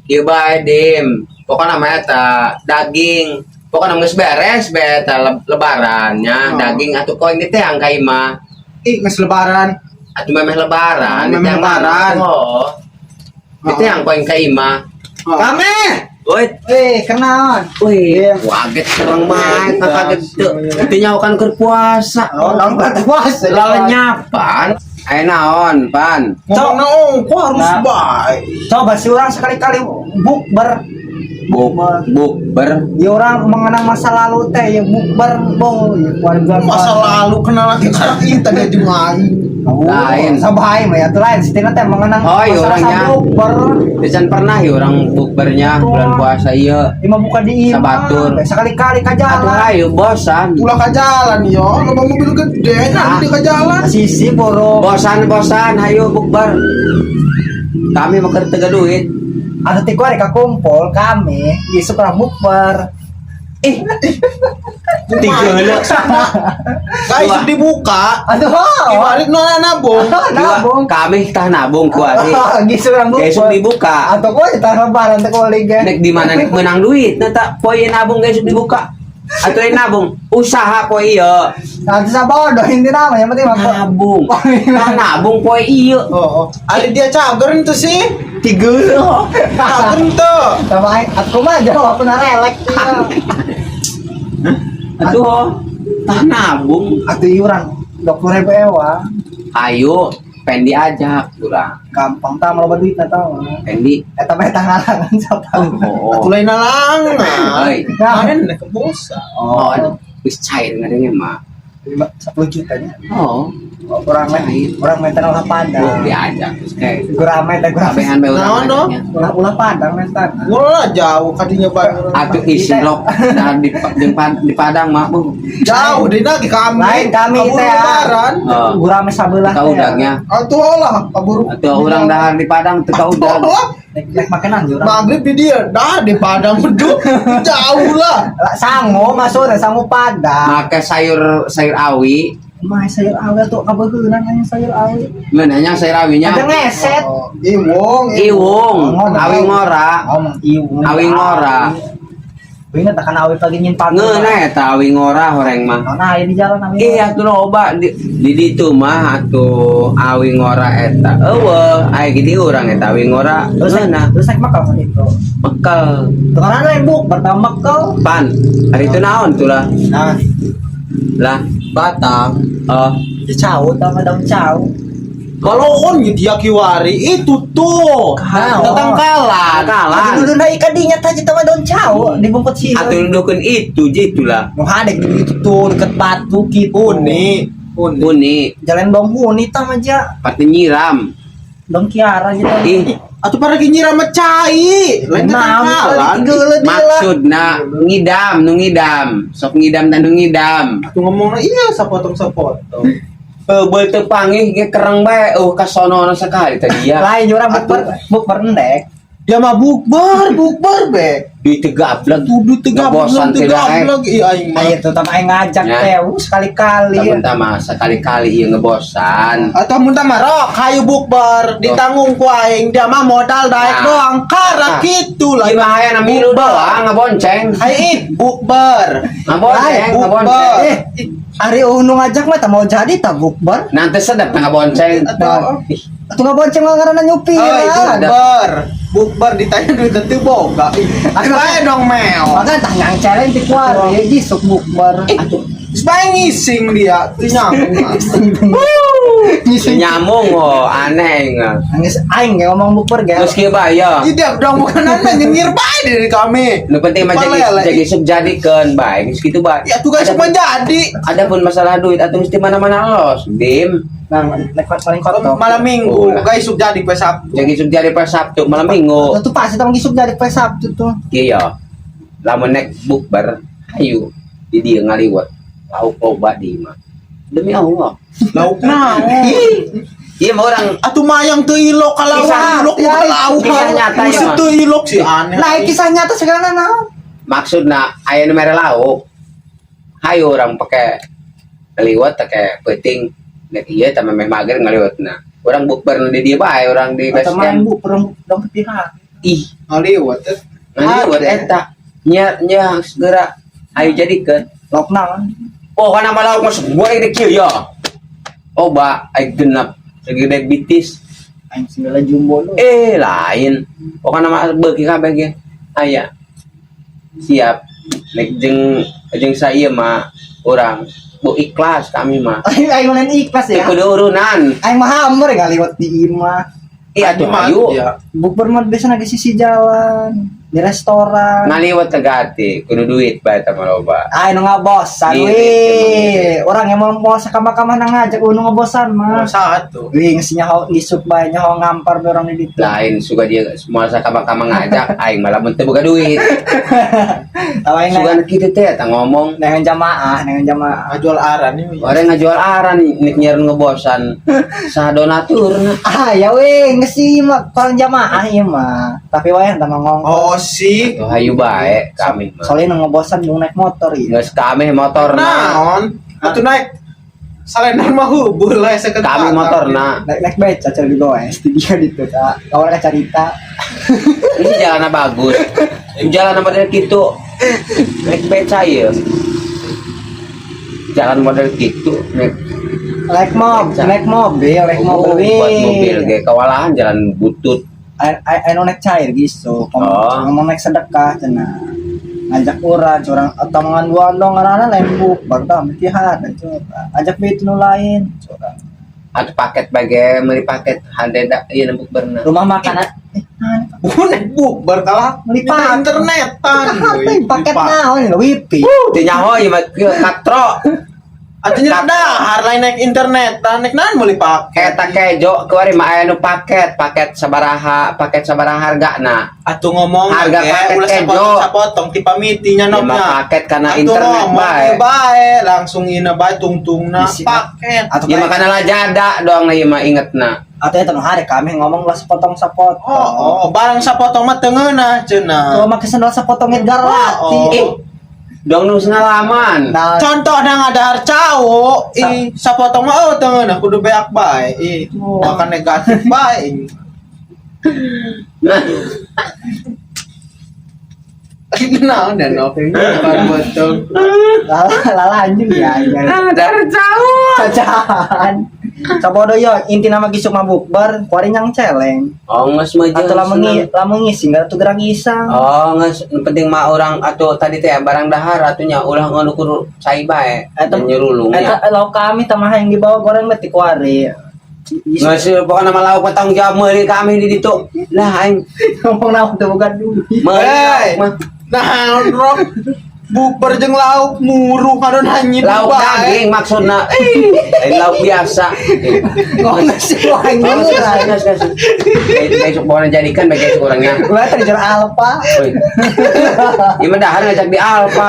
Kieu bae, Dim. Pokokna mah eta daging. Pokokna geus beres bae eta lebarannya. Oh. Daging atuh koin teh ang ka imah. Ih, geus lebaran. Atuh memeh lebaran, Memeh diteang lebaran. Oh. Diteang koin ka imah. Oh. Kami. Woi, Eh, kenalan. wih, Iya. kaget serem banget, kaget teu. Teu nyaho kan keur puasa. Oh, naon puasa. Lalenyapan. Aya naon, Pan? Ngomongna ongko harus Nah. baik. Coba si orang sekali-kali bukber. Buk bukber. Ya orang mengenang masa lalu teh ya bukber bo ya keluarga. Masa lalu kenal lagi karena kita dia jeung aing. Oh, Lain. Sabai mah ya tuh lain sitina teh mengenang Oh, iya, masa-masa orangnya. bukber. Can pernah ya orang bukbernya bulan puasa ieu. Imah buka di imah. Sabatur. Sekali-kali ka Atuh jalan. Hayu bosan. Ulah ka jalan yo, loba mobil gede, nah di ka jalan. Sisi boro. Bosan bosan, hayu bukber. Kami mah keur teu duit. Anu ti kuari ka kumpul kami isuk urang bukber. Ih. Tiga. Guys, dibuka. Aduh. Dibalik nu nabung. Nabung. Kami tah nabung kuari. Gitu urang bukber. Besok dibuka. Atau kok tah lebaran teh kuali ge. Nek di mana nek menang duit, nah tak poe nabung besok dibuka. Atau yang nabung, usaha poe ieu. Nanti sabodo inti nama yang penting mah. Nabung. Tah nabung poe ieu. Oh. Ada dia cager itu sih. Tiga. Cager tuh. Sama aing aku mah jawab aku narelek. Aduh, tah nabung. Atuh iuran 20.000 ewa. Ayo, Pendi ajak kurang. Gampang tah loba duit tah. Pendi. Eta mah eta ngalangan siapa. Oh. Atuh lain nalangan. Hei. Kemarin ke bosa. Oh, wis cair ngadengnya mah. 10 juta nya. Oh, Urang mah Cair. urang mah ulah oh Padang. Diajak terus kayak Gurame teh gurame. kabehan bae urang Naon, dong? ngajaknya. Ulah ulah Padang mentan. Ulah jauh kadinya bae. Atuh isi lok nah di Padang mah bu. Jauh di lagi kami. Lain kami Kaburu teh, ah. lebaran. Oh. Gurame sabelah Teu teh. udagnya. Atuh lah kaburu. Atuh urang dahar di Padang teu ka udag. Atuh lah. Nek nek makanan urang. Maghrib di dia, dah di Padang beduk. Jauh lah. Lah, sangu masuk sangu Padang. Make sayur sayur awi. Mah sayur awi tuh kabeuheunan hanya sayur awi. Ngeunahnya sayur awinya. Ada ngeset. Oh, Iwung, Iwung, awi ngora. Ngomong iwung. Awi ngora. Ingat kan awi pagi nyimpan. Ngeunah eta awi ngora horeng mah. Nah, di jalan awi. Iya atuh loba di ditu mah atuh awi ngora eta. Eueuh, aya gini urang eta awi ngora. Terus Ngeunah terus naik makal kan itu. Bekal. Tukaran lain buk pertama makal. Pan. Hari itu naon tuh lah? Nah, Lah, Batang. oh, cau sama daun cau. Kalau on dia kiwari itu tuh. Nah, Tetangkalan. Tangkalan. Aduh, dulu kadinya tadi sama daun cau dibungkus sih. Atuh nuduhkeun itu jitu lah. Nu hadek itu tuh deket batu gitu. Uni, uni. Uni, Jalan dong huni tam aja. pati nyiram. Dong kiara gitu. Ih, Atuh pada nyiram cai. Lain tetangkalan. Maksudna ngidam, nu ngidam. Sok ngidam dan nu ngidam. Atuh ngomongna iya sapotong-sapotong. Beul teu panggih ge kereng bae eueuh ka sono sekali tadi ya. Lain urang bukber bukber endek. Dia mah bukber, bukber be. Duit teu gablek. Tuduh teu gablek, Ngebosan teu teh daek. gablek iya aing mah. Ayo tetap aing ngajak Ya. teh sekali-kali. Lamun tah mah sekali-kali ieu ngebosan. Atau mun tah mah rok hayu bukber ditanggung ku aing dia mah modal daek Nah. doang karena Nah. gitu lah. Ieu mah hayang milu doang ngabonceng. Hai ih bukber. Ngabonceng, Bukber. ngabonceng. Eh, ari nu ngajak mah tah mau jadi tah bukber. Nanti sedap ngabonceng. Atau Atuh ngabonceng mah ngaranna nyupir. Oh, itu ah. bukber. Bukber ditanya duit teu boga. Ih, bae dong mel. Maka tah nyangcelen ti kuari jisuk bukber. Terus bae ngising dia, teu nyambung. Teu nyambung oh, aneh nggak. Nangis aing ge ngomong bukber ge. Terus kieu bae ya. Ih, dia dong bukan aneh nyengir bae dari kami. Nu penting mah jadi Palele. jadi sub jadikeun bae geus kitu bae. Ya tuh guys menjadi Ada pun masalah duit atau mesti mana-mana los, Dim. Nah, nek paling kotor. Malam Minggu, Oh, lah. guys sub jadi poe Sabtu. Jadi sub jadi pas Sabtu malam Minggu. Itu pasti tong isuk jadi poe Sabtu tuh. Iya. Lamun nek bukber, hayu di dia ngaliwat. Lauk loba di imah. Demi Allah. Lauk naon? Iya mah orang Atuh mayang teu ilok kalau Kisah- ilok ya, lauk. kisah nyata ya, Musuh mah. teu ilok sih aneh. Nah, kisah nyata segala naon? Maksudna aya nu mere lauk. Hayu orang pakai ngaliwat pakai peuting nek ieu tah memeh mager ngaliwatna. Urang bukber di dieu bae urang di base Atau main camp. bu perang dong pihak. Ih, Ngaliwat teh. ngaliwat Ada. eta. Nya nya segera ayo jadikeun. Lauk naon? Oh, kana mah lauk mah goreng di kieu ya. Oh, ba, ai genap segede bitis. Aing segala jumbo lu. Eh, lain. Pokoknya mah beuki kabeh ge. Aya. Siap. Nek jeung jeung saya mah urang bu ikhlas kami mah. Aing aing lain ikhlas Teu ya. kudu urunan. Aing mah hambar ngaliwat di imah. Iya tuh ayo. Ya. Bukber mah biasa di sisi jalan, di restoran. Ngaliwat tegati, kudu duit bae teh mah loba. Aing nu ngabosan Ngirit, weh. Orang yang mau mau sakama-kama ngajak nu ngabosan mah. Satu. Wih, geus nyaho isuk bae nyaho ngampar be orang di ditu. Lain suka dia semua sakama-kama ngajak aing malah mun teu boga duit. Tahu aing Sugan kitu teh eta ngomong. dengan jamaah, dengan jamaah. Ngajual aran nih. Orang ngajual aran nek nyiar ngebosan. Saha donaturna. Ah, ya weh, geus sih mah kurang jamaah ieu mah. Tapi wae tambah ngongkos. Oh sih. Tuh hayu bae kami mah. Soalnya nu ngebosan nu naik motor ieu. Geus kami motorna. Naon? Atuh naik salenan mah hubul lah sekedar. Kami motorna. Naik naik beca cari di goes di dia gitu kak. Kawan ka carita. Ini jalannya bagus. Jalan model gitu. Naik beca ya. Jalan model gitu naik Naik mobil, naik mobil, naik Oh, mobil. buat mobil ge kawalahan jalan butut. Ayo naik cair gitu. Oh. Ngomong naik sedekah cenah. Ngajak urang, curang atau mangan dua dong ngarana lain bukber tah mesti ada curang. Ajak duit nu lain curang. Atau paket bagai beli paket handeda ieu nembuk berna. Rumah makanan eh naon Bukan naik bukber kalah Beli minta paket. internetan. Apa paket naon ini wifi. Teu nyaho ieu mah kieu katro. Atuh dahar lain naik internetan naik naon meuli paket. Eta kejo kuari mah aya nu paket, paket sabaraha, paket sabaraha hargana. Atuh ngomong Harga ge, paket ulah kejo. sapotong sapotong ti pamitinya Ieu mah nopnya. paket karena Atuh internet ngomong bae. ge bae langsung ina bae tungtungna Isi- paket. Atau Ieu mah kana lajada doang ieu mah ingetna. atau itu hari kami ngomong lah sepotong sepotong. Oh, oh, barang sapotong mah teu ngeunah cenah. Kalau make sendal sepotong Edgar Oh, Lati. Eh, dong nu sengalaman. Nah, Contoh nang ada cao, ih sapotong mah oh teu ngeunah kudu beak bae. Ih, Oh. bahkan negatif bae. Nah, Naon dan no. Bukan betul. lala lala anjing ya. ya. dari jauh. Cacahan. Sabodo yo inti nama kisuk mabuk bar kuari nyang celeng. Oh, geus mah Atau jeung lamun seneng. lamun ngising enggak tuh gerang isang. Oh, geus nu penting mah orang atau tadi teh barang dahar atunya ulah ngukur cai bae. Eta- Nyurulungnya. Eta lauk kami tamah yang dibawa goreng mah ti kuari. Geus pokokna mah lauk mah tanggung jawab meuli kami di ditu. Lah aing Ngomong naon tuh bukan duit. meuli Hey. lauk mah. Naon rok bukber jeung lauk muruh kadon hanyit Lauk bae. daging maksudna. Eh, lain lauk biasa. Eh, Ngomong sih wah geus, geus, murah. geus, geus. Besok pokoknya jadikan bae besok orangnya. Gua tadi jual Alfa. Woi. Ieu mah dahar ngajak di Alfa.